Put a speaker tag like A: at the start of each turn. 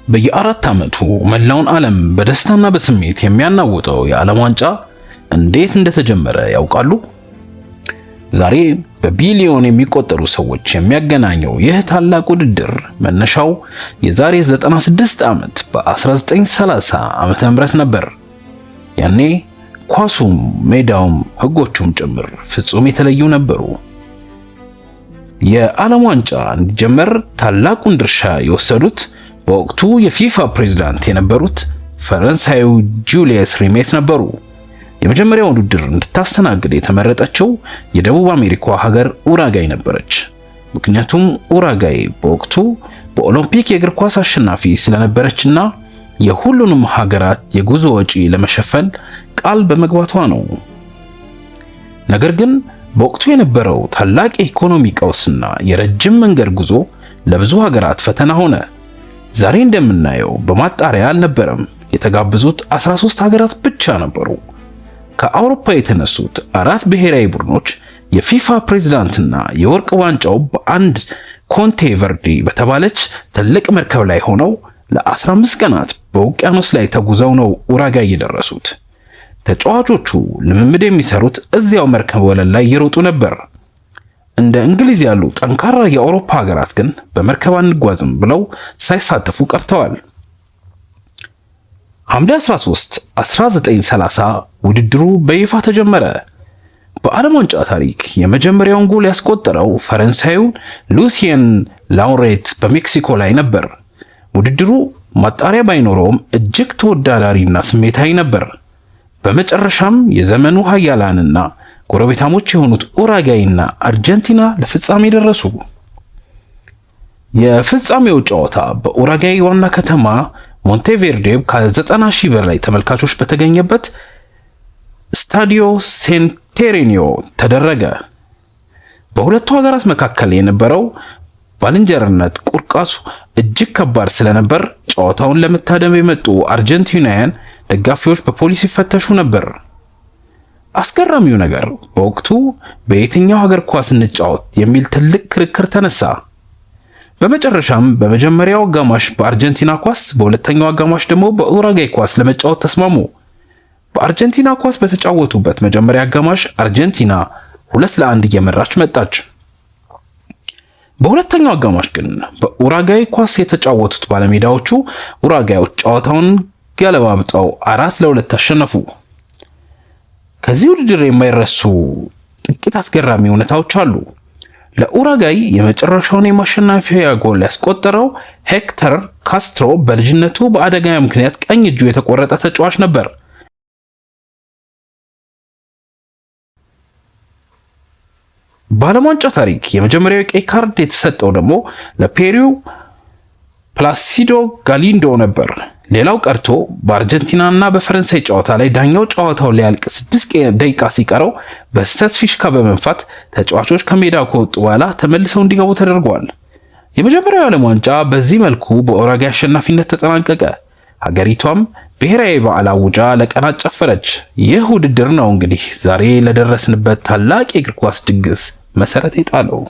A: በየአራት ዓመቱ መላውን ዓለም በደስታና በስሜት የሚያናውጠው የዓለም ዋንጫ እንዴት እንደተጀመረ ያውቃሉ? ዛሬ በቢሊዮን የሚቆጠሩ ሰዎች የሚያገናኘው ይህ ታላቅ ውድድር መነሻው የዛሬ 96 ዓመት በ1930 ዓመተ ምህረት ነበር። ያኔ ኳሱም ሜዳውም ሕጎቹም ጭምር ፍጹም የተለዩ ነበሩ። የዓለም ዋንጫ እንዲጀመር ታላቁን ድርሻ የወሰዱት በወቅቱ የፊፋ ፕሬዝዳንት የነበሩት ፈረንሳዩ ጁልየስ ሪሜት ነበሩ። የመጀመሪያውን ውድድር እንድታስተናግድ የተመረጠችው የደቡብ አሜሪካዋ ሀገር ኡራጋይ ነበረች። ምክንያቱም ኡራጋይ በወቅቱ በኦሎምፒክ የእግር ኳስ አሸናፊ ስለነበረችና የሁሉንም ሀገራት የጉዞ ወጪ ለመሸፈን ቃል በመግባቷ ነው። ነገር ግን በወቅቱ የነበረው ታላቅ የኢኮኖሚ ቀውስና የረጅም መንገድ ጉዞ ለብዙ ሀገራት ፈተና ሆነ። ዛሬ እንደምናየው በማጣሪያ አልነበረም። የተጋበዙት 13 ሀገራት ብቻ ነበሩ። ከአውሮፓ የተነሱት አራት ብሔራዊ ቡድኖች የፊፋ ፕሬዝዳንትና የወርቅ ዋንጫው በአንድ ኮንቴ ቨርዲ በተባለች ትልቅ መርከብ ላይ ሆነው ለ15 ቀናት በውቅያኖስ ላይ ተጉዘው ነው ኡራጋይ የደረሱት። ተጫዋቾቹ ልምምድ የሚሰሩት እዚያው መርከብ ወለል ላይ እየሮጡ ነበር። እንደ እንግሊዝ ያሉ ጠንካራ የአውሮፓ ሀገራት ግን በመርከብ አንጓዝም ብለው ሳይሳተፉ ቀርተዋል። ሐምሌ 13 1930 ውድድሩ በይፋ ተጀመረ። በዓለም ዋንጫ ታሪክ የመጀመሪያውን ጎል ያስቆጠረው ፈረንሳዩ ሉሲየን ላውሬት በሜክሲኮ ላይ ነበር። ውድድሩ ማጣሪያ ባይኖረውም እጅግ ተወዳዳሪና ስሜታዊ ነበር። በመጨረሻም የዘመኑ ሀያላንና ጎረቤታሞች የሆኑት ኡራጋይና አርጀንቲና ለፍጻሜ ደረሱ። የፍጻሜው ጨዋታ በኡራጋይ ዋና ከተማ ሞንቴቬርዴ ከ90 ሺህ በላይ ተመልካቾች በተገኘበት ስታዲዮ ሴንቴሬኒዮ ተደረገ። በሁለቱ ሀገራት መካከል የነበረው ባልንጀርነት ቁርቃሱ እጅግ ከባድ ስለነበር ጨዋታውን ለመታደም የመጡ አርጀንቲናውያን ደጋፊዎች በፖሊስ ይፈተሹ ነበር። አስገራሚው ነገር በወቅቱ በየትኛው ሀገር ኳስ እንጫወት የሚል ትልቅ ክርክር ተነሳ። በመጨረሻም በመጀመሪያው አጋማሽ በአርጀንቲና ኳስ፣ በሁለተኛው አጋማሽ ደግሞ በኡራጋይ ኳስ ለመጫወት ተስማሙ። በአርጀንቲና ኳስ በተጫወቱበት መጀመሪያ አጋማሽ አርጀንቲና 2-1 እየመራች መጣች። በሁለተኛው አጋማሽ ግን በኡራጋይ ኳስ የተጫወቱት ባለሜዳዎቹ ኡራጋዮች ጨዋታውን ገለባብጠው 4-2 አሸነፉ። ከዚህ ውድድር የማይረሱ ጥቂት አስገራሚ እውነታዎች አሉ። ለኡራጋይ የመጨረሻውን የማሸነፊያ ጎል ያስቆጠረው ሄክተር ካስትሮ በልጅነቱ በአደጋ ምክንያት ቀኝ እጁ የተቆረጠ ተጫዋች ነበር። በዓለም ዋንጫ ታሪክ የመጀመሪያው ቀይ ካርድ የተሰጠው ደግሞ ለፔሪው ፕላሲዶ ጋሊንዶ ነበር። ሌላው ቀርቶ በአርጀንቲና እና በፈረንሳይ ጨዋታ ላይ ዳኛው ጨዋታው ሊያልቅ 6 ደቂቃ ሲቀረው በስህተት ፊሽካ በመንፋት ተጫዋቾች ከሜዳው ከወጡ በኋላ ተመልሰው እንዲገቡ ተደርጓል። የመጀመሪያው የዓለም ዋንጫ በዚህ መልኩ በኡራጋይ አሸናፊነት ተጠናቀቀ። ሀገሪቷም ብሔራዊ በዓል አውጃ ለቀናት ጨፈረች። ይህ ውድድር ነው እንግዲህ ዛሬ ለደረስንበት ታላቅ የእግር ኳስ ድግስ መሰረት የጣለው።